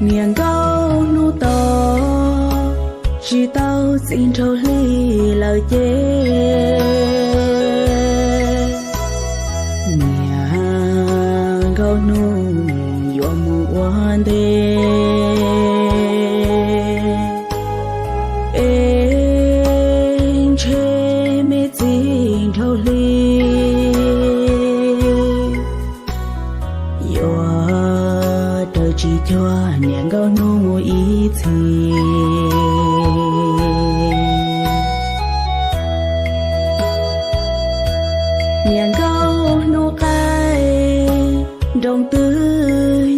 Niam nkauj hnub tod tsis tau txiv nraug hli lawm ces, niam nkauj hnub yuav mus ua ntej. Es ntshe me txiv nraug hli yuav raws tsis cuag niam nkauj hnub mus ib txhis. Niam nkauj hnub qaij, nroo twb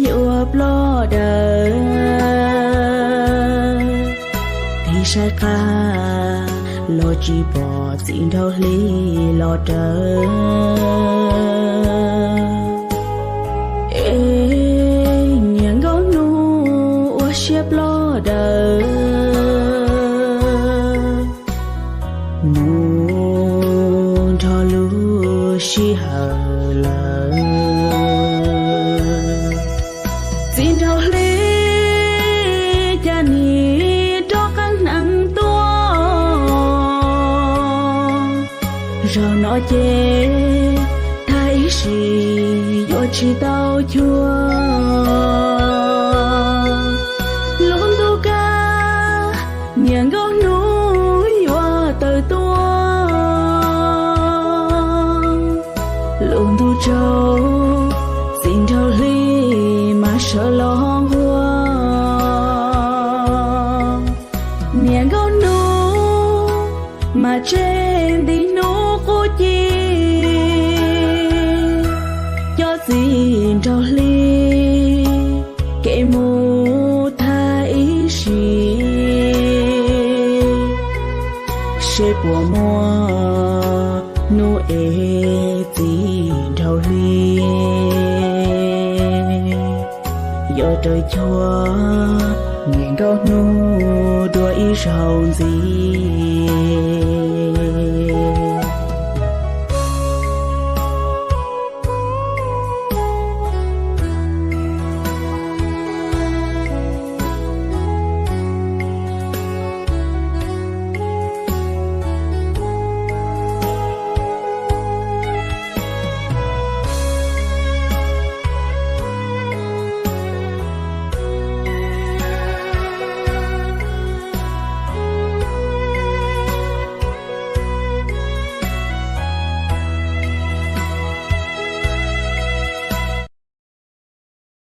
yuav ploj daws. Tig saib qab los tsis pom txiv nraug hli los rawv. Es niam nkauj hnub ua siab ploj daws, mus nrog lub sij hawm lawm. Txiv nraug hli, cas nim rov qeeb hneev tuaj? Zaum no ces tag ib sim yuav tsis tau cuag. Lub ntuj kaj, niam nkauj hnub yuav tawm tuaj. Lub ntuj tsaus, txiv nraug hli mas sawv los hu ua. Niam nkauj hnub mas tseg nti hnub qub ci, coj txiv nraug hli kev mus tag ib sim, seb puas muaj hnub es txiv nraug hli yuav raws cuag niam nkauj hnub dua ib zaug ntxiv.